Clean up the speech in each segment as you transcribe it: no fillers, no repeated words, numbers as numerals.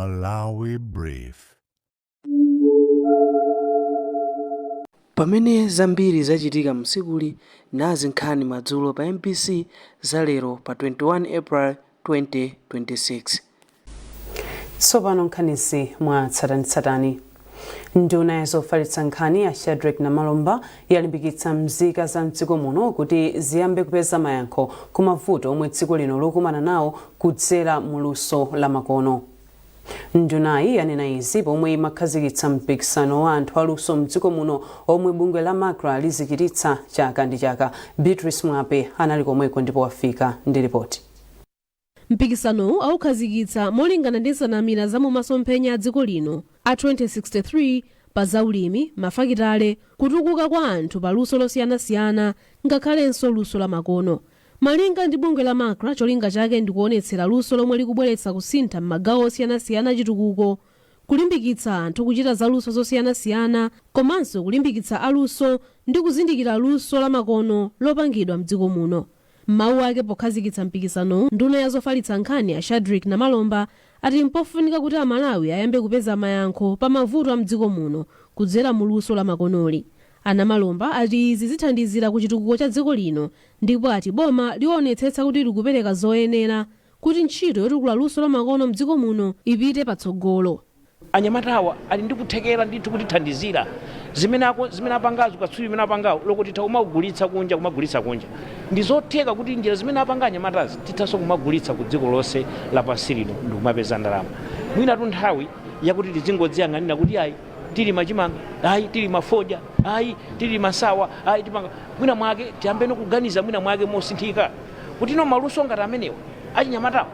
Malawi Brief. Pamene zambiri zachitika mtsikuli, nazi nkhani madzulo pa MBC za lero pa 21 April 2026. Tsopano nkhanizi mwa tsatanetsatane. Nduna ya zofalitsa nkhani ya Shadric Namalomba yalimbikitsa mzika za mdziko muno kuti ziyambe kupeza mayankho ku mavuto omwe dziko lino likukumana nawo kudzera mu luso la makono. Ndunayi yanena izi pomwe imakhazikitsa mpikisano wa anthu aluso mdziko muno omwe bungwe la MACRA lizichititsa chaka ndi chaka. Beatrice Mwape anali komweko ndipo wafika ndi ripoti. Mpikisanowu aukhazikitsa molingana ndi nsanamira za mumasomphenya a dziko lino a 2063 pa zaulimi, mafakitale, kutukuka kwa anthu pa luso losiyanasiyana, ngakhalenso luso la makono. Malinga ndi bungwe la MACRA, cholinga chake ndikuonetsera luso lomwe likubweretsa kusintha m'magawo osiyanasiyana achitukuko, kulimbikitsa anthu kuchita zaluso zosiyanasiyana, komanso kulimbikitsa aluso ndi kuzindikira luso la makono lopangidwa mdziko muno. M'mawu ake pokhazikitsa mpikisanowu, nduna ya zofalitsa nkhani a Shadric Namalomba ati mpofunika kuti Amalawi ayambe kupeza mayankho pa mavuto a mdziko muno kudzera mu luso la makonoli. A Namalomba ati izi zithandizira ku chitukuko cha dziko lino ndipo ati boma liwonetsetsa kuti likupereka zoyenera kuti ntchito yotukula luso la makono mdziko muno ipite patsogolo. Anyamata awa ali ndi kuthekera ndithu kutithandizira zimene apangazo, katswiri imene apangawo loko titha kumagulitsa kunja, kumagulitsa kunja. Ndi zotheka kuti njira zimene apanga anyamatazi tithanso kumagulitsa ku dziko lonse lapansi lino ndi kumapeza ndalama. Mwinatu nthawi yakuti tizingodziyang'anira kuti ayi, tilima chimanga, ayi, tilima fodya, ayi, tilima nsawa, ayi, tipanga mwina mwake, tiyambeno kuganiza mwina mwake mosinthika kuti no, maluso ngati amenewa achinyamatawo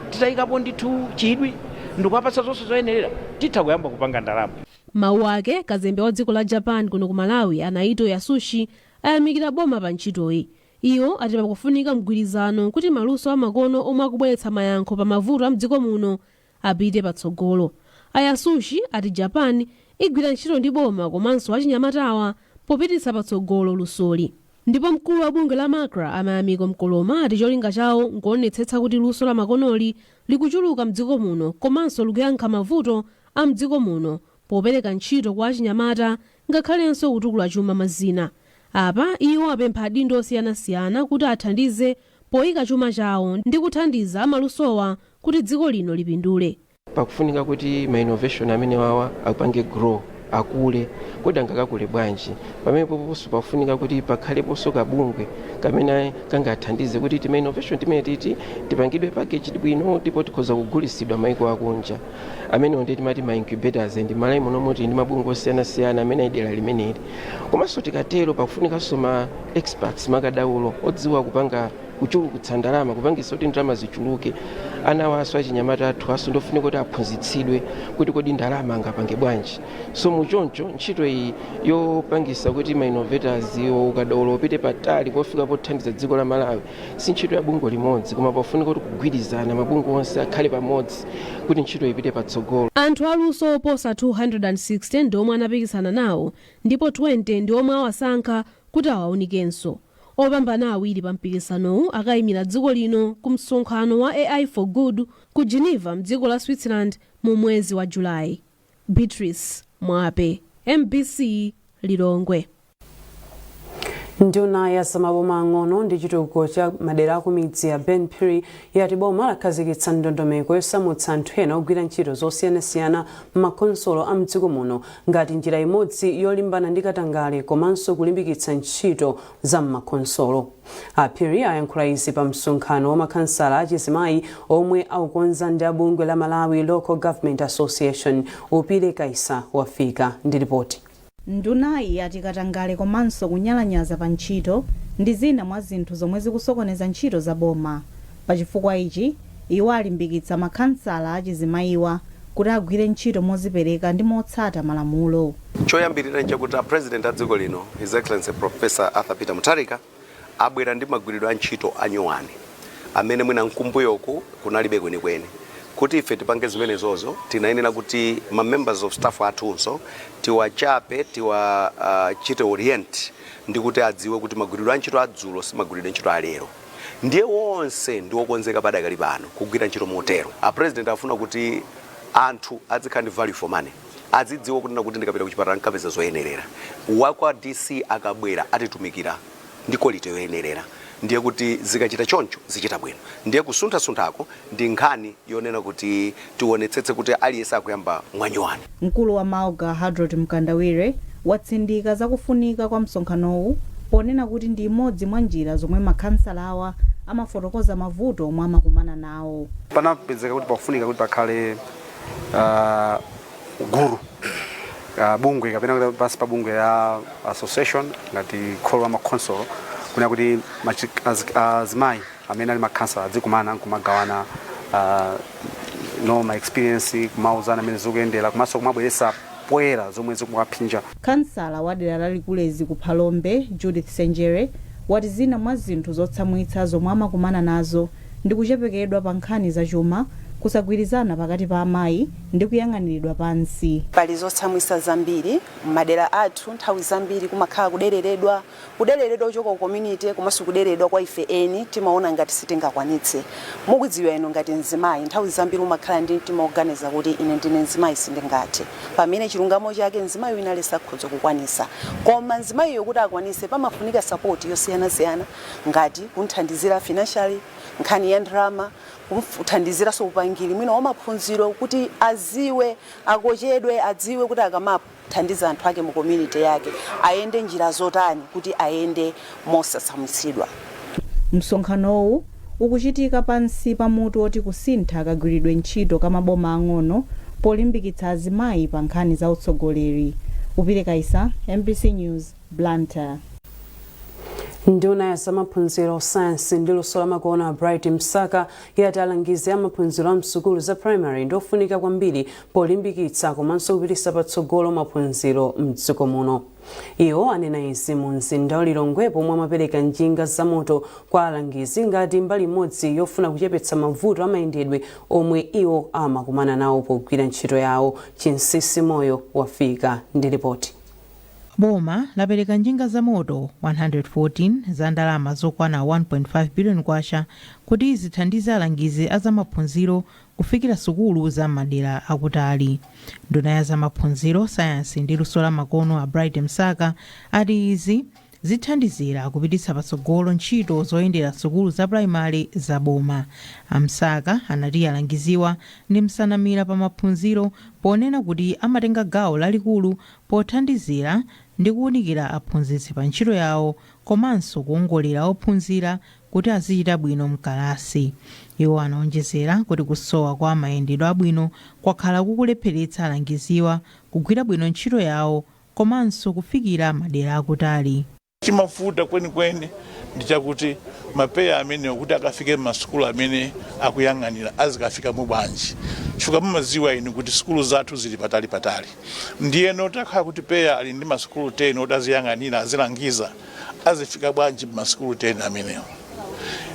titayikapo ndithu chidwi ndikuwapatsa zonse zoyenerera, titha kuyamba kupanga ndalama. Mawu ake, kazembe wa dziko la Japan kuno ku Malawi, a Naito Yasushi, ayamikira boma pa ntchitoyi. Iwo ati pakufunika mgwirizano kuti maluso amakono omwe akubweretsa mayankho pa mavuto a mdziko muno apite patsogolo. A Yasushi ati Japan igwira ntchito ndi boma komanso achinyamatawa popititsa patsogolo lusoli. Ndipo mkulu wa bungwe la MACRA, a Mayamiko Mkoloma, ati cholinga chawo nkuonetsetsa kuti luso la makonoli likuchuluka mdziko muno komanso likuyankha mavuto a mdziko muno popereka ntchito kwa achinyamata ngakhalenso kutukula chuma mazina. Apa iwo apempha adindo osiyanasiyana kuti athandize poyika chuma chawo ndi kuthandiza amalusowa kuti dziko lino lipindule. Pakufunika kuti ma innovation amene wawa apange grow, akule. Kodi angakakule bwanji? Pamenepoponso pakufunika kuti pakhaleponso kabungwe kamene kangathandize kuti tima innovation timene titi tipangidwe package bwino ndipo tikhoza kugulisidwa maiko akunja. Amenewo ndi timati ma incubators, ndi Malawi muno muti ndi mabungwe osiyanasiyana amene ali dera limeneli. Komanso tikatero, pakufunikanso ma experts, makadaulo odziwa kupanga kuchulukitsa ndalama, kupangisa kuti ndalama zichuluke. Ana waso, achinyamata athu aso ndofunika kuti aphunzitsidwe kuti kodi ndalama angapange bwanji. So muchoncho ntchito iyi yopangisa kuti ma innovators, ukadaulo upite patali pofika pothandiza dziko la Malawi, si ntchito ya bungwe limodzi, koma pafunika kuti kugwirizana, mabungwe onse akhale pamodzi kuti ntchito ipite patsogolo. Anthu aluso oposa 260 ndi omwe anapikisana nawo ndipo 20 ndi omwe awasankha kuti awaunikenso. Opambana awiri pa mpikisanowu akayimira dziko lino ku msonkhano wa AI for Good ku Geneva mdziko la Switzerland mu mwezi wa Julayi. Beatrice Mwape, MBC, Lilongwe. Nduna ya zamaboma ang'ono ndi chitukuko cha madera akumidzi ya Ben Phiri yati boma lakhazikitsa ndondomeko yosamutsa anthu ena ogwira ntchito zosiyanasiyana m'makhonsolo a mdziko muno ngati njira imodzi yolimbana ndi katangale komanso kulimbikitsa ntchito za m'makhonsolo. A Phiri ayankhula izi pa msonkhano wa makhansala achizimayi omwe aukonza ndi abungwe la Malawi Local Government Association. Upile Kaisa wafika ndi ripoti. Ndunayi yati katangale komanso kunyalanyaza pa ntchito ndi zina mwa zinthu zomwe zikusokoneza ntchito za boma. Pachifukwa ichi, iwo alimbikitsa makhansala achizimayiwa kuti agwire ntchito mozipereka ndi motsata malamulo. Choyambirira nchakuti a President a dziko lino, His Excellency Professor Arthur Peter Mutharika, abwera ndi magwiridwe a ntchito anyuwani amene mwina mkumbuyoku kunalibe kwenikweni. Kuti ife tipange zimenezozo, tinayenera kuti ma members of staff athunso tiwachape, tiwachite orient ndi kuti adziwe kuti magwiridwe a ntchito adzulo si magwiridwe a ntchito alero. Ndiye wonse ndi wokonzeka padakali pano kugwira ntchito motero. A President afuna kuti Anthu adzikhala ndi value for money, azidziwa kunena kuti ndikapita kuchipatala nkapeza zoyenerera, wakwa DC akabwera atitumikira ndi quality yoyenerera. Ndiye kuti zikachita choncho zichita bwino. Ndiye kusunthasunthako ndi nkhani yonena kuti tionetsetse kuti aliyense akuyamba mwanyuwani. Mkulu wa Malga, Hadrod Mkandawire, watsindika zakufunika kwa msonkhanowu ponena kuti ndi imodzi mwa njira zomwe makhansala awa amafotokoza mavuto omwe amakumana nawo. Panapezeka kuti pakufunika kuti pakhale gulu, bungwe kapena kuti pansi pa bungwe ya association ngati kholo la makhonsolo, kuna kuti azimayi amene ali makhansala adzikumana nkumagawana no ma experience, kumauzana amene zikuyendera, komanso kumabweretsa poyera zomwe zikuwaphinja. Kansala wa dera la Likulezi ku Phalombe, Judith Senjere, wati zina mwa zinthu zotsamwitsa zomwe amakumana nazo ndi kuchepekedwa pa nkhani zachuma, kusagwirizana pakati pa amayi ndi kuyang'aniridwa pansi. Pali zotsamwitsa zambiri m'madera athu. Nthawi zambiri kumakhala kudereredwa, kudereredwa kuchoka ku community komanso kudereredwa kwa ife eni. Timaona ngati sitingakwanitse. Mukudziwa inu, ngati mzimayi nthawi zambiri umakhala ndi mtima woganiza kuti ine ndine mzimayi, sindingathe, pamene chilungamo chake mzimayi wina aliyense akhoza kukwanisa. Koma mzimayiyo kuti akwanise pamafunika support yosiyanasiyana, ngati kunthandizira financially, nkhani ya ndalama, kumthandiziranso upangiri mwina wa maphunziro kuti aziwe, akochedwe, adziwe kuti akamathandiza anthu ake mu community yake ayende njira zotani kuti ayende mosatsamwitsidwa. Msonkhanowu ukuchitika pansi pa mutu oti "Kusintha kagwiridwe ntchito ka maboma ang'ono polimbikitsa azimayi pa nkhani za utsogoleri". Upire Kaisa, MBC News, Blantyre. Nduna ya zamaphunziro, sayansi ndi luso lamakono, Bright Msaka, yati alangizi amaphunziro a msukulu za primary ndiofunika kwambiri polimbikitsa komanso kupititsa patsogolo maphunziro mdziko muno. Iwo anena izi mu mzinda wa Lilongwe pomwe amapereka njinga zamoto kwa alangizi ngati mbali imodzi yofuna kuchepetsa mavuto amayendedwe omwe iwo amakumana nawo pogwira ntchito yawo. Chinsisi Moyo wafika ndi ripoti. Boma lapereka njinga za moto 114 za ndalama zokwana 1.5 billion kwacha kuti zithandize alangizi a zamaphunziro kufikira sukulu za madera akutali. Nduna ya zamaphunziro, sayansi ndi luso la makono, a Bright Msaka, ati izi zithandizira kupititsa patsogolo ntchito zoyendera sukulu za purayimale za boma. Amsaka anati alangiziwa ndi msanamira pa maphunziro, ponena kuti amatenga gawo lalikulu pothandizira ndi kuwunikira aphunzitsi pa ntchito yawo komanso kuwongolera ophunzira kuti azichita bwino mkalasi. Iwo anaonjezera kuti kusowa kwa mayendedwe abwino kwakhala kukulepheretsa alangiziwa kugwira bwino ntchito yawo komanso kufikira madera akutali. Chimavuta kwenikweni ndi chakuti mapeya amenewo kuti akafike m'masukulu amene akuyang'anira azikafika mu bwanji? Chifukwa mumadziwa inu kuti sukulu zathu zili patali patali. Ndiyeno takhala kuti peya ali ndi masukulu 10 oti aziyang'anira, azilangiza, azifika bwanji m'masukulu 10 amenewo?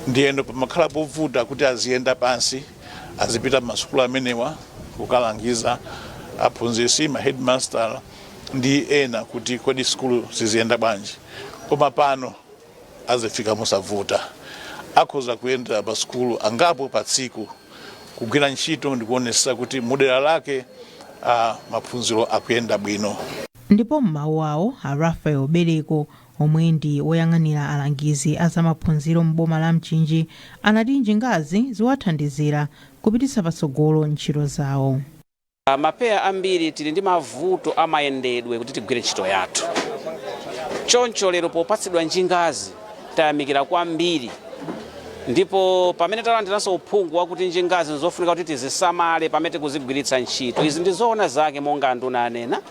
Ndiyeno pamakhala povuta kuti aziyenda pansi, azipita m'masukulu amenewa kukalangiza aphunzitsi, ma headmaster ndi ena kuti kodi sukulu ziziyenda bwanji. Koma pano azifika mosavuta, akhoza kuyendera pa sukulu angapo pa tsiku kugwira ntchito ndikuonetsa kuti mudera lake maphunziro akuyenda bwino. Ndipo m'mawu awo, a Rafael Bereko, omwe ndi woyang'anira alangizi a zamaphunziro m'boma la Mchinji, anati njingazi ziwathandizira kupititsa patsogolo ntchito zawo. Mapeya ambiri tili ndi mavuto amayendedwe kuti tigwire ntchito yathu. Choncho lero popatsidwa njingazi tayamikira kwambiri, ndipo pamene talandiranso uphungu wakuti njingazi nzofunika kuti tizisamale pamene tikuzigwiritsa ntchito, izi ndi zoona zake. Monga anduna anena,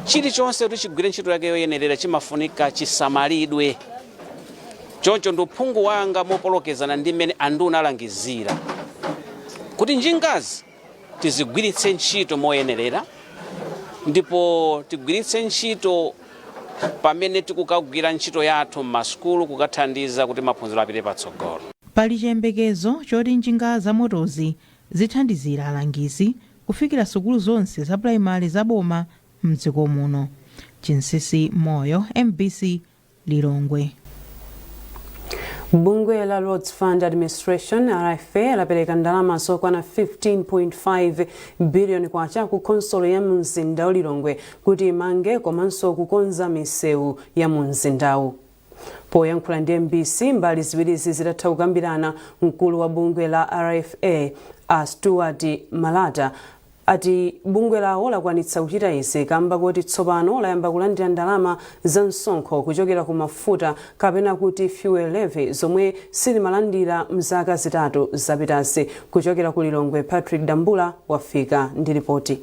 chilichonse kuti chigwire ntchito yake yoyenerera chimafunika chisamalidwe. Choncho ndi uphungu wanga mopolokezana ndi mmene anduna alangizira kuti njingazi tizigwiritse ntchito moyenerera, ndipo tigwiritse ntchito pamene tikukagwira ntchito yathu m'masukulu kukathandiza kuti maphunziro apite patsogolo. Pali chiyembekezo choti njinga zamotozi zithandizira alangizi kufikira sukulu zonse za purayimale za boma mdziko muno. Chinsisi Moyo, MBC, Lilongwe. Bungwe la Roads Fund Administration, RFA, lapereka ndalama zokwana 15.5 biliyoni kwacha ku khonsolo ya mzinda wa Lilongwe kuti imange komanso kukonza misewu ya mu mzindawu. Poyankhula ndi MBC mbali ziwirizi zitatha kukambirana, mkulu wa bungwe la RFA a Stuart Malata ati bungwe lawo lakwanitsa kuchita izi kamba kuti tsopano layamba kulandira ndalama za msonkho kuchokera ku mafuta, kapena kuti fuel levy, zomwe silimalandira mzaka 3 zapitazi. Kuchokera ku Lilongwe, Patrick Dambula wafika ndi ripoti.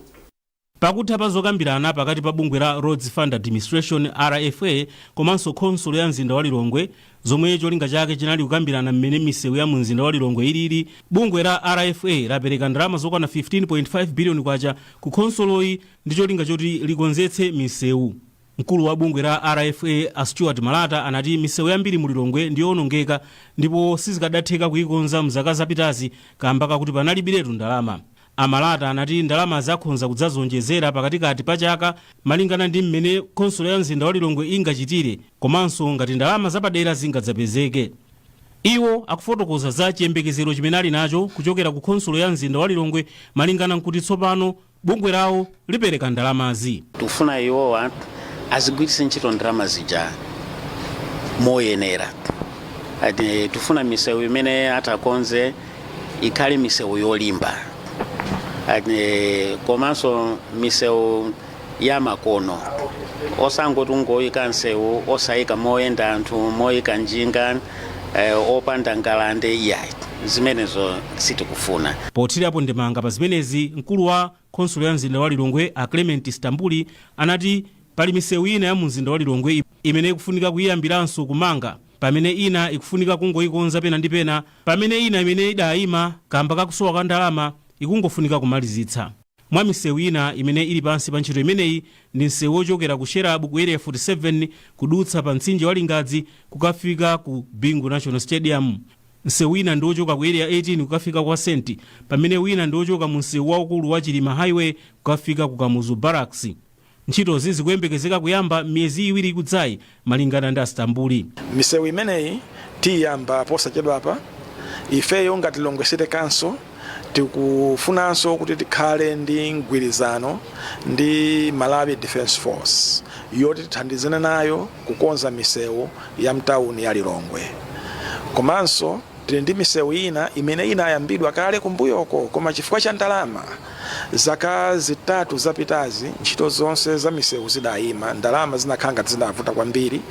Pakutha pa zokambirana pakati pa bungwe la Roads Fund Administration, RFA, komanso khonsolo ya mzinda wa Lilongwe, zomwe cholinga chake chinali kukambirana mmene misewu ya mu mzinda wa Lilongwe ilili, bungwe la RFA lapereka ndalama zokwana 15.5 biliyoni kwacha ku khonsoloyi ndi cholinga choti likonzetse misewu. Mkulu wa bungwe la RFA a Stuart Malata anati misewu yambiri mu Lilongwe ndiyowonongeka ndipo sizikadatheka kuyikonza mzaka zapitazi kamba kakuti panalibiretu ndalama. Amalata anati ndalama zakhonza kudzazonjezera pakatikati pa chaka malingana ndi mmene khonsolo ya mzinda wa Lilongwe ingachitire komanso ngati ndalama zapadera zingadzapezeke. Iwo akufotokoza za chiyembekezero chimene ali nacho kuchokera ku khonsolo ya mzinda wa Lilongwe malingana nkuti tsopano bungwe lawo lipereka ndalamazi. Tikufuna iwowa azigwiritse ntchito ndalama zija moyenera. Ati tifuna misewu imene atakonze ikhale misewu yolimba. Ati komanso misewu ya makono, osangoti ungoyika msewu osayika moyenda anthu, moyika njinga, opanda ngalande, iyayi, zimenezo sitikufuna. Pothirapo ndemanga pa zimenezi, mkulu wa khonsolo ya mzinda wa Lilongwe a Clement Stambuli anati pali misewu ina ya mu mzinda wa Lilongwe imene ikufunika kuyiyambiranso kumanga, pamene ina ikufunika kungoyikonza pena ndi pena, pamene ina imene idayima kamba kakusowa kwa ndalama ikungofunika kumalizitsa. Mwa misewu ina imene ili pansi pa ntchito imeneyi ndi msewu wochokera ku Sherabu ku Area 47 kudutsa pa mtsinje wa Lingadzi kukafika ku Bingu National Stadium. Msewu wina ndi wochoka ku Area 18 kukafika kwa Senti, pamene wina ndi wochoka mu msewu waukulu wa Chilima Highway kukafika ku Kamuzu Barracks. Ntchitozi zikuyembekezeka kuyamba miyezi 2 ikudzayi, malingana ndi Astambuli. Misewu imeneyi tiyamba posachedwapa. Ifeyo ngati Lilongwe City Council tikufunanso kuti tikhale ndi mgwirizano ndi Malawi Defence Force yoti tithandizane nayo kukonza misewu ya mtawuni ya Lilongwe. Komanso tili ndi misewu ina imene inayambidwa kale kumbuyoko, koma chifukwa cha ndalama zaka 3 zapitazi ntchito zonse za misewu zidayima. Ndalama zinakhala ngati zinavuta kwambiri,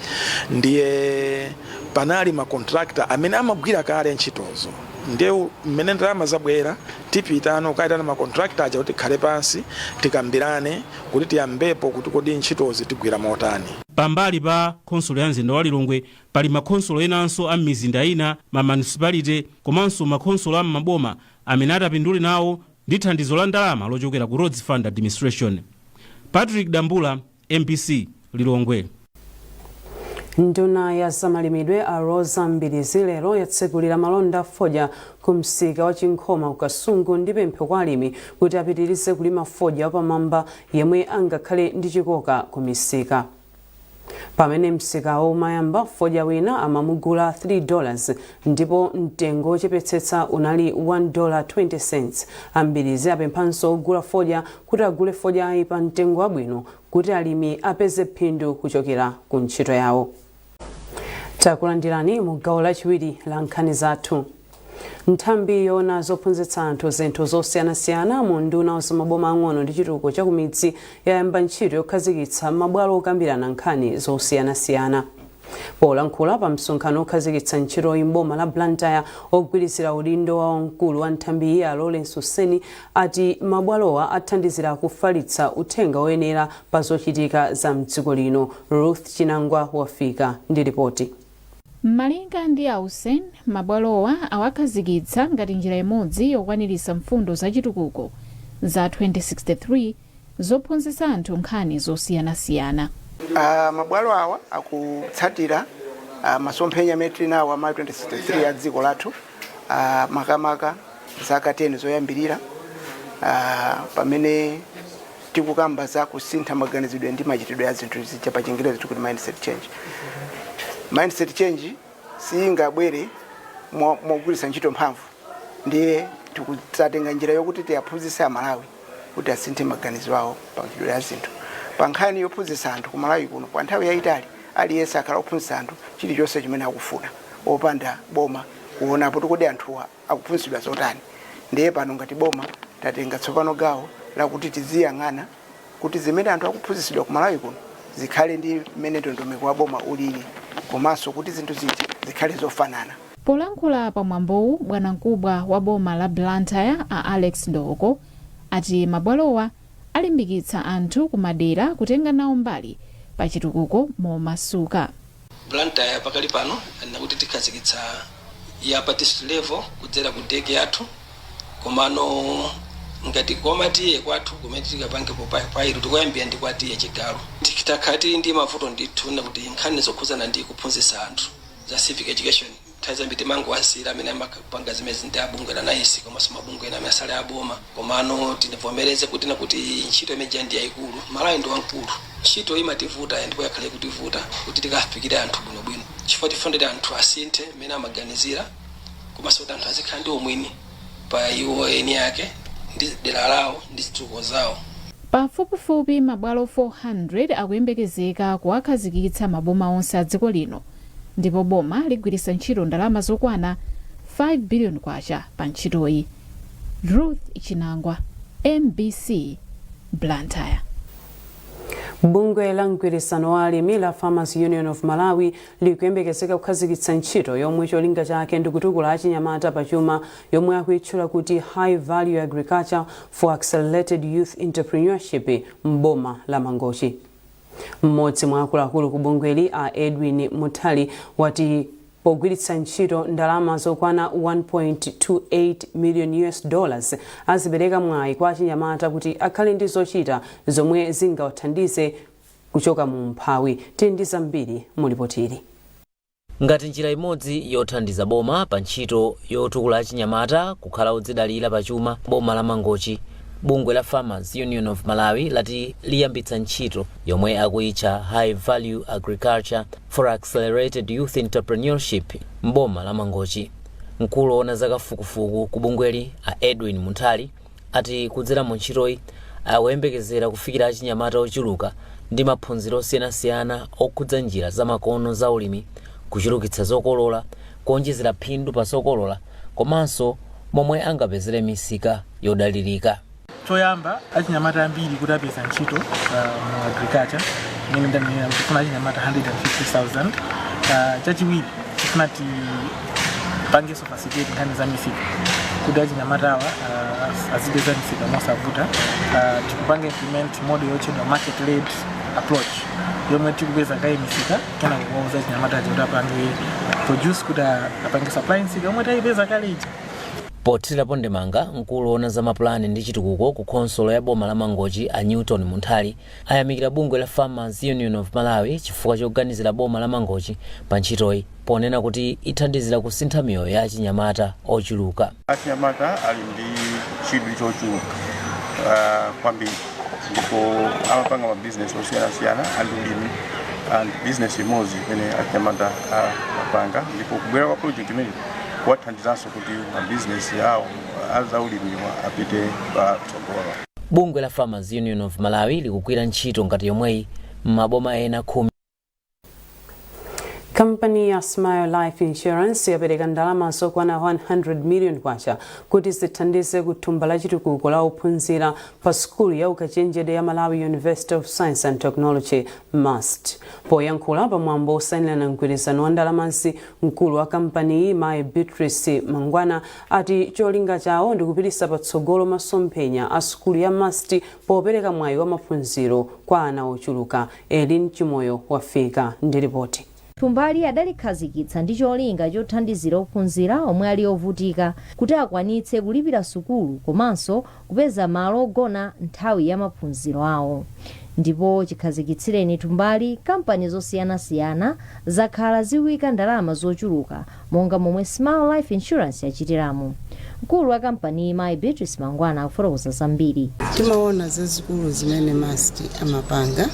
ndiye panali makontrakta amene amagwira kale ntchitozo. Ndiye mmene ndalama zabwera, tipitano kukayitana makontrakta aja kuti tikhale pansi tikambirane kuti tiyambepo kuti kodi ntchitozi tigwira motani. Pambali pa khonsolo ya mzinda wa Lilongwe, pali makhonsolo enanso a m'mizinda ina, ma municipality komanso makhonsolo a m'maboma amene atapindule nawo ndi thandizo la ndalama lochokera ku Roads Fund Administration. Patrick Dambula, MBC, Lilongwe. Nduna ya zamalimidwe a Roza Mbilizi lero yatsekulira malonda a fodya ku msika wa Chinkhoma ku Kasungu ndi pempho kwa alimi kuti apitirize kulima fodya wapamwamba yemwe angakhale ndi chikoka ku misika. Pamene msikawo umayamba, fodya wina amamugula $3 ndipo mtengo wochepetsetsa unali $1.20. Ambirizi apemphanso ogula fodya kuti agule fodyayi pa mtengo wabwino kuti alimi apeze phindu kuchokera ku ntchito yawo. Takulandirani mu gawo lachiwiri la nkhani zathu. Nthambi yoona zophunzitsa anthu zinthu zosiyanasiyana mu unduna wa zamaboma ang'ono ndi chitukuko cha kumidzi yayamba ntchito yokhazikitsa mabwalo okambirana nkhani zosiyanasiyana. Polankhula pa msonkhano okhazikitsa ntchitoyi m'boma la Blantyre, ogwirizira udindo wa wamkulu wa nthambiyi a Lawrence Useni ati mabwalowa athandizira kufalitsa uthenga woyenera pa zochitika za mdziko lino. Ruth Chinangwa wafika ndi ripoti. Malinga ndi a Hussein, mabwalowa awakhazikitsa ngati njira imodzi yokwaniritsa mfundo za chitukuko za 2063 zophunzitsa anthu nkhani zosiyanasiyana. Mabwalo awa akutsatira masomphenya amene tili nawo ama 2063 ya dziko lathu, makamaka zaka 10 zoyambirira, pamene tikukamba za kusintha maganizidwe ndi machitidwe ya zinthu zija, pa Chingerezi tikuti mindset change. Mindset change Singabwere mogwiritsa ntchito mphamvu. Ndiye tikutenga njira yokuti tiyaphunzitse Amalawi kuti asinthe maganizo awo pachidwe ya zinthu. Pa nkhani yophunzitsa anthu ku Malawi kuno, kwa nthawi yayitali aliyense akhala ophunzitsa anthu chilichonse chimene akufuna, opanda boma kuonapo kuti anthuwa akuphunzitsidwa zotani. Ndiye pano ngati boma tatenga tsopano gawo lakuti tiziyang'ana kuti zimene anthu akuphunzitsidwa ku Malawi kuno zikhale ndi mmene ndondomeko wa boma ulili, komanso kuti zinthu zija zikhale zofanana. Polankhula pamwambowu, bwanamkubwa wa boma la Blantyre a Alex Ndoko ati mabwalowa alimbikitsa anthu kumadera kutenga nawo mbali pa chitukuko momasuka. Blantyre pakali pano nakuti tikhazikitsa ya pa district level kudzera ku DEC yathu, komano ngati komatiye kwathu kumene tikapangepo pailo, tikuyambira ndi kwatiye Chigalu. Takhala tili ndi mavuto ndithu nakuti nkhani zokhuzana ndi kuphunzitsa anthu za civic education, nthawi zambiri timangowasiyira amene amapanga zimezi ndi abungwe la NICE komanso mabungwe ena amene asali aboma. Komano tinivomereze kuti nakuti ntchito imeneja ndi yayikulu. Malawi ndi wamkulu, ntchito imativuta ndipo yakhale kutivuta kuti tikafikire anthu bwinobwino, chifukwa tifunire anthu asinthe mmene amaganizira, komanso kuti anthu azikhala ndi umwini pa iwo eni ake ndi dera lawo ndi zitukuko zawo. Pafupifupi mabwalo 400 akuyembekezeka kuwakhazikitsa maboma onse a dziko lino, ndipo boma ligwiritsa ntchito ndalama zokwana 5 billion kwacha pa ntchitoyi. Ruth Chinangwa, MBC, Blantyre. Bungwe la mgwirizano wa alimi la Farmers Union of Malawi likuyembekezeka kukhazikitsa ntchito yomwe cholinga chake ndi kutukula achinyamata pachuma, yomwe akuyitchula kuti High Value Agriculture for Accelerated Youth Entrepreneurship m'boma la Mangochi. Mmodzi mwa akuluakulu ku bungweli, a Edwin Muthali, wati pogwiritsa ntchito ndalama zokwana 1.28 million US dollars, azipereka mwayi kwa achinyamata kuti akhale ndi zochita zomwe zingawathandize kuchoka mu umphawi. Tili ndi zambiri mulipotili. Ngati njira imodzi yothandiza boma pa ntchito yotukula achinyamata kukhala odzidalira pachuma, boma la Mangochi, bungwe la Farmers Union of Malawi lati liyambitsa ntchito yomwe akuyitcha High Value Agriculture for Accelerated Youth Entrepreneurship m'boma la Mangochi. Mkulu woona zakafukufuku ku bungweli, a Edwin Munthali, ati kudzera mu ntchitoyi akuyembekezera kufikira achinyamata ochuluka ndi maphunziro osiyanasiyana okhudza njira zamakono za ulimi, kuchulukitsa zokolola, kuonjezera phindu pa zokolola, komanso momwe angapezere misika yodalirika. Choyamba, achinyamata ambiri kuti apeza ntchito mu agriculture, imene ndanenera kuti tifuna achinyamata 150,000. Chachiwiri, tifuna tipangenso facilitate nkhani za misika kuti achinyamata awa azipeza misika mosavuta. Tikupanga implement model yotchedwa market led approach, yomwe tikupeza kaye misika, kenako kuwauza achinyamata aja kuti apange produce, kuti apange supply misika yomwe tayipeza kale ija. Pothirirapo ndemanga, mkulu woona za mapulani ndi chitukuko ku khonsolo ya boma la Mangochi, a Newton Munthali, ayamikira bungwe la Farmers Union of Malawi chifukwa choganizira boma la Mangochi pa ntchitoyi, ponena kuti ithandizira kusintha miyoyo ya achinyamata ochuluka. Achinyamata ali ndi chidwi chochuluka kwambiri, ndipo amapanga mabizinesi osiyanasiyana, and ulimi and business imodzi imene achinyamata amapanga, ndipo kubwera kwa project imene kuwathandizanso kuti mabizinesi awo azaulimiwa apite patsogolo. Bungwe la Farmers Union of Malawi likugwira ntchito ngati yomweyi m'maboma ena 10. Kampani ya Smile Life Insurance yapereka ndalama zokwana 100 million kwacha kuti zithandize ku thumba la chitukuko la ophunzira pa sukulu ya ukachenjede ya Malawi University of Science and Technology, MUST. Poyankhula pamwambo osayinirana mgwirizano wa ndalamazi, mkulu wa kampaniyi, mayi Beatrice Mangwana, ati cholinga chawo ndi kupititsa patsogolo masomphenya a sukulu ya MUST popereka mwayi wa maphunziro kwa ana ochuluka. Elin Chimoyo wafika ndi ripoti. Thumbali adalikhazikitsa ndi cholinga chothandizira ophunzira omwe ali ovutika kuti akwanitse kulipira sukulu komanso kupeza malo ogona nthawi ya maphunziro awo. Ndipo chikhazikitsireni thumbali, kampani zosiyanasiyana zakhala zikuyika ndalama zochuluka monga momwe Smile Life Insurance yachitiramo. Mkulu wa kampani, Mayi Beatrice Mangwana, akufotokoza zambiri. Timaona zazikulu zimene MUST amapanga,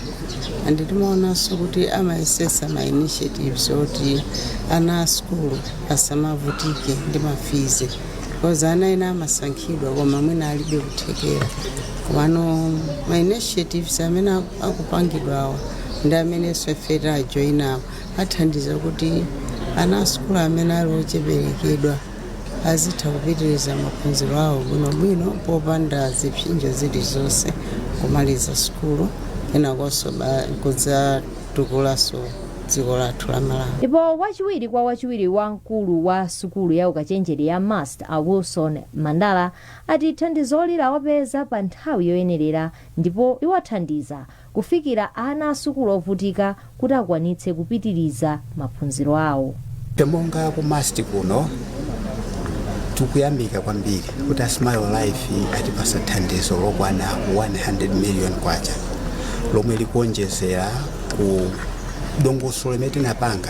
and timaonanso kuti amayesesa ma initiatives oti ana a sukulu asamavutike ndi ma fees, because ana ena amasankhidwa koma mwina alibe kuthekera. Komano ma initiatives amene akupangidwawa ndi amenenso ife tajoyinawo athandiza kuti ana a sukulu amene ali ocheperekedwa azitha kupitiriza maphunziro awo bwinobwino popanda zipsinjo zilizonse, kumaliza sukulu, kenakonso kudzatukulanso dziko lathu la Malawi. Ndipo wachiwiri kwa wachiwiri wa mkulu wa sukulu ya ukachenjede ya MUST, a Wilson Mandala, ati thandizoli lawapeza pa nthawi yoyenerera ndipo liwathandiza kufikira ana a sukulu ovutika kuti akwanitse kupitiriza maphunziro awo. Monga ku MUST kuno, tikuyamika kwambiri kuti a Smile Life atipasa thandizo lokwana 100 million kwacha, lomwe likuonjezera ku dongosolo limene tinapanga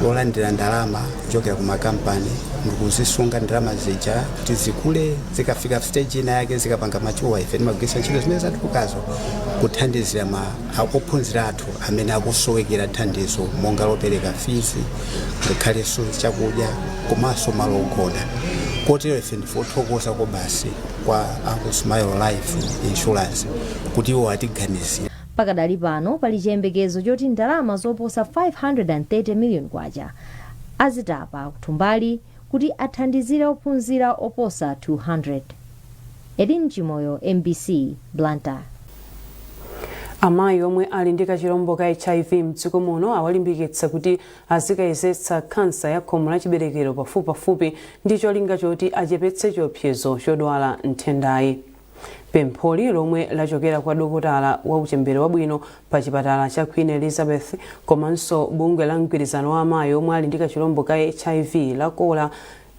lolandira ndalama kuchokera ku makampani ndikuzisunga ndalama zija kuti zikule. Zikafika stage ina yake, zikapanga mature, ife timagwiritsa ntchito zimene zatulukazo kuthandizira ma ophunzira athu amene akusowekera thandizo, monga lopereka fees, ngakhalenso chakudya komanso malo ogona. Kotero ife ndife othokoza kwabasi kwa aku Smile Life Insurance kuti iwo atiganizira. Pakadali pano pali chiyembekezo choti ndalama zoposa 530 million kwacha azitapa kuthumbali kuti athandizire ophunzira oposa 200. Edin Chimoyo, MBC, Blantyre. Amayi omwe ali ndi kachirombo ka HIV mdziko muno awalimbikitsa kuti azikayezetsa khansa ya khomo la chiberekero pafupipafupi ndi cholinga choti achepetse chiopsezo chodwala nthendayi. Pempholi, lomwe lachokera kwa dokotala wa uchembere wabwino pa chipatala cha Queen Elizabeth komanso bungwe la mgwirizano wa amayi omwe ali ndi kachirombo ka HIV la KOLA,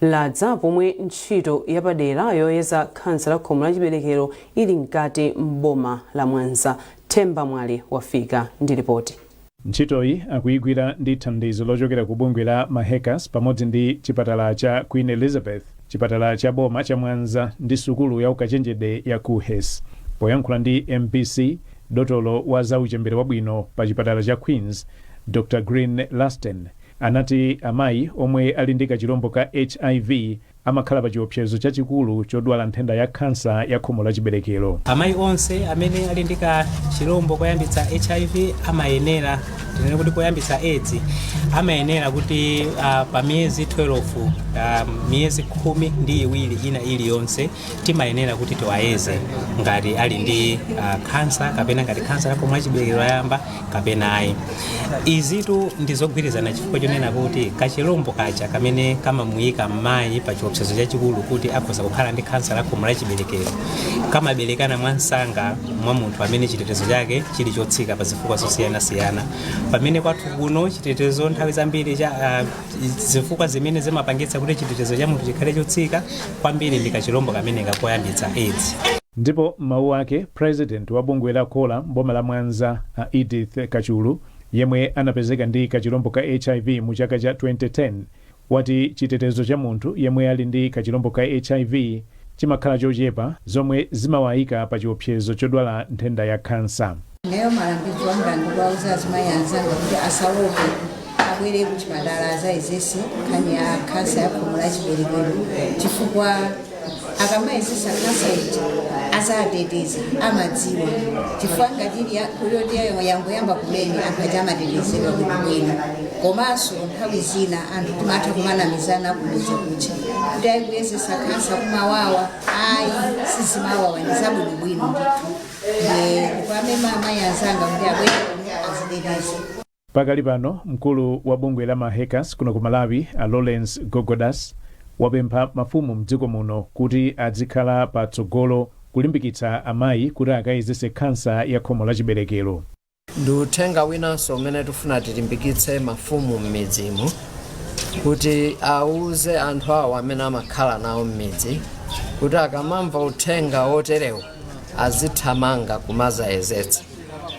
ladza pomwe ntchito yapadera yoyeza khansa la khomo la chiberekero ili mkati m'boma la Mwanza. Themba Mwali wafika ndi ripoti. Ntchitoyi akuyigwira ndi thandizo lochokera ku bungwe la Mahekas pamodzi ndi chipatala cha Queen Elizabeth, chipatala cha boma cha Mwanza ndi sukulu ya ukachenjede ya KUHeS. Poyankhula ndi MBC, dotolo wa zauchembere wabwino pa chipatala cha Queens, Dr Green Lasten, anati amayi omwe ali ndi kachirombo ka HIV amakhala pa chiopsezo chachikulu chodwala nthenda ya khansa ya khomo la chiberekero. Amayi onse amene ali ndi kachirombo koyambitsa HIV amayenera, tinene kuti koyambitsa AIDS, amayenera kuti pa miyezi 12, miyezi 12 ina iliyonse, timayenera kuti tiwayeze ngati ali ndi khansa kapena ngati khansa ya khomo la chiberekero yayamba kapena ayi. Izitu ndi zogwirizana chifukwa chonena kuti kachirombo kaja kamene kamamuyika mayi pa chiopsezo chachikulu kuti akhoza kukhala ndi khansa la khomo la chiberekero kamaberekana mwansanga mwa munthu amene chitetezo chake chili chotsika pa zifukwa zosiyanasiyana, pamene kwathu kuno chitetezo nthawi zambiri cha zifukwa zimene zimapangitsa kuti chitetezo cha munthu chikhale chotsika kwambiri ndi kachirombo kameneka koyambitsa AIDS. Ndipo m'mawu ake, president wa bungwe la KOLA mboma la Mwanza, a Edith Kachulu, yemwe anapezeka ndi kachirombo ka HIV mu chaka cha 2010, wati chitetezo cha munthu yemwe ali ndi kachirombo ka HIV chimakhala chochepa, zomwe zimawayika pa chiopsezo chodwala nthenda ya khansa. Ineyo malangizo anga ndikuwauza azimayi anzanga kuti asaope, abwere ku chipatala azayezese nkhani ya khansa ya khomo la chiberekero, chifukwa akamayezesa khansa ija azateteza, amadziwa, chifukwa ngati ili kuyoti yangoyamba kumene, anthu aja amatetezedwa bwinobwino. Komanso nthawi zina anthu timatha kumanamizana kumidzi kucha kuti ayi, kuyezesa khansa kumawawa. Ayi, sizimawawa, ndi zabwinobwino ndithu. Ndiye ndikuwamema amayi anzanga kuti abwere aziteteze. Pakali pano, mkulu wa bungwe la Mahekas kuno ku Malawi, a Lawrence Gogodas, wapempha mafumu mdziko muno kuti azikhala patsogolo kulimbikitsa amayi kuti akayezese khansa ya khomo la chiberekero. Ndi uthenga winanso umene tifuna tilimbikitse mafumu m'midzimu kuti auze anthu awo amene amakhala nawo m'midzi kuti akamamva uthenga woterewu azithamanga kumazayezetsa.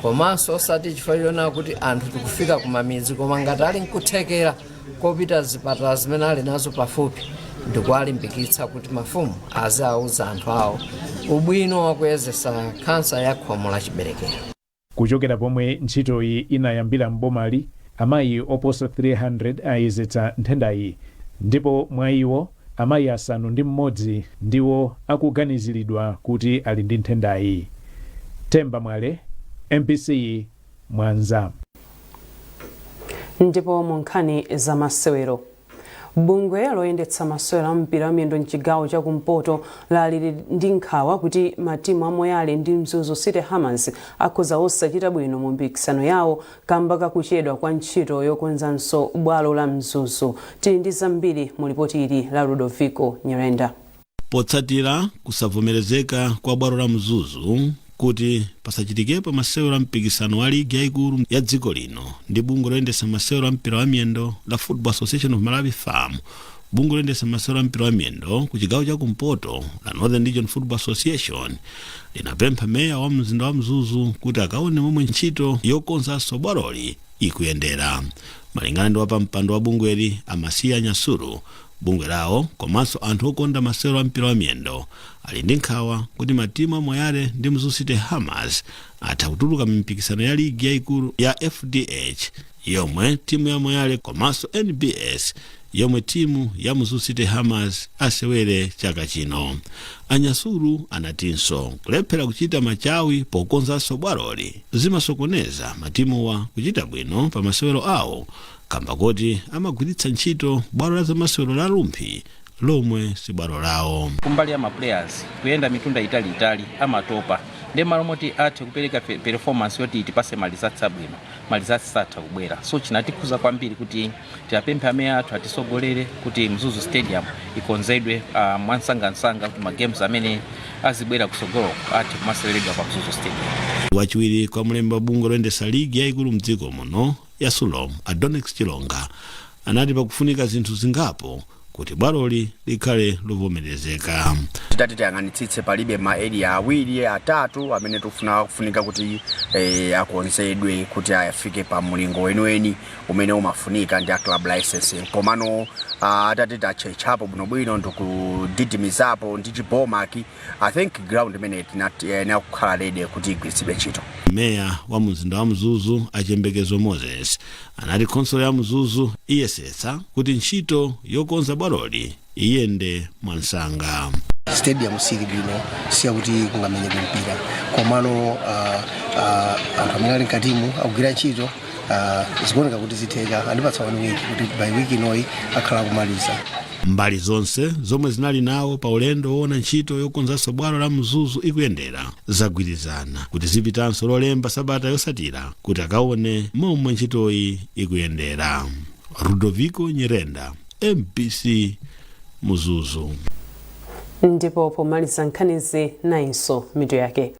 Komanso osati chifukwa chonena kuti anthu tikufika kumamidzi, koma ngati ali nkuthekera kopita zipatala zimene ali nazo pafupi, ndikuwalimbikitsa kuti mafumu aziauza anthu awo ubwino wakuyezesa khansa ya khomo la chiberekero. Kuchokera pomwe ntchitoyi inayambira mbomali, amayi oposa 300 ayezetsa nthendayi, ndipo mwa iwo amayi 6 ndiwo akuganiziridwa kuti ali ndi nthendayi. Themba Mwale, MBC, Mwanza. Ndipo mu nkhani za masewero, bungwe loyendetsa masewero a mpira wamiyendo mchigawo chakumpoto lali ndi nkhawa kuti matimu a Moyale ndi Mzuzu City Hammers akhoza osachita bwino mu mpikisano yawo kamba kakuchedwa kwa ntchito yokonzanso bwalo la Mzuzu. Tili ndi zambiri mu lipoti ili la Ludovico Nyerenda. Potsatira kusavomerezeka kwa bwalo la Mzuzu kuti pasachitikepo masewero a mpikisano wa ligi yayikulu ya dziko lino ndi bungwe loyendetsa masewero a mpira wa miyendo la Football Association of Malawi, FAM, bungwe loyendetsa masewero a mpira wa miyendo ku chigawo chakumpoto la Northern Region Football Association linapempha meya wa mzinda wa Mzuzu kuti akaone momwe ntchito yokonzanso bwaloli ikuyendera. Malingana ndi wapampando wa bungweli, Amasiya Nyasulu, bungwe lawo komanso anthu okonda masewero a mpira wa miyendo ali ndi nkhawa kuti matimu a Moyale ndi Mzuzu City Hammers atha kutuluka mipikisano ya ligi yayikulu ya FDH, yomwe timu ya Moyale, komanso NBS, yomwe timu ya Mzuzu City Hammers asewere chaka chino. Anyasulu anatinso kulephera kuchita machawi pokonzanso bwaloli zimasokoneza matimuwa kuchita bwino pa masewero awo, kamba kuti amagwiritsa ntchito bwalo la zamasewero la Rumphi lomwe si bwalo lawo. Kumbali ya maplayers, kuyenda mitunda italiitali amatopa, ndi malo moti athe kupereka performance yoti itipase ma results abwino, ma results satha kubwera. So chinatikhuza kwambiri kuti tiapemphe ameya athu atisogolere kuti Mzuzu Stadium ikonzedwe mwansangansanga, kuti ma games amene azibwera kusogoloko athe kumaseweredwa pa Mzuzu Stadium. Wachiwiri kwa mlembi wa bungwe loyendetsa ligi yayikulu mdziko muno ya SULOM, Adonex Chilonga, anati pakufunika zinthu zingapo kuti bwaloli likhale lovomerezeka. Titati tiyang'anitsitse, palibe ma area awiri, atatu amene tikufuna kufunika kuti akonzedwe kuti afike pa mulingo weniweni umene umafunika ndi a club licensing. Komano atati tatchetchapo bwinobwino ndikudidimizapo ndi chibomaki, I think ground imene iyenera kukhala ready kuti igwiritsidwe ntchito. Meya wa mzinda wa Mzuzu, Achembekezo Moses, anati khonsolo ya Mzuzu iyesetsa kuti ntchito yokonza bwaloli iyende mwansanga. Stadium sili bwino, siyakuti kungamenyedwe mpira, komano anthu amene ali mkatimu akugwira ntchito. Zikuoneka kuti zitheka. Andipatsa one week kuti by week inoyi akhala akumaliza. Mbali zonse zomwe zinali nawo pa ulendo woona ntchito yokonzanso bwalo la Mzuzu ikuyendera zagwirizana kuti zipitanso Lolemba sabata yosatira kuti akaone momwe ntchitoyi ikuyendera. Ludovico Nyerenda, MBC, Mzuzu. Ndipo pomaliza nkhanizi, nayinso mitu yake.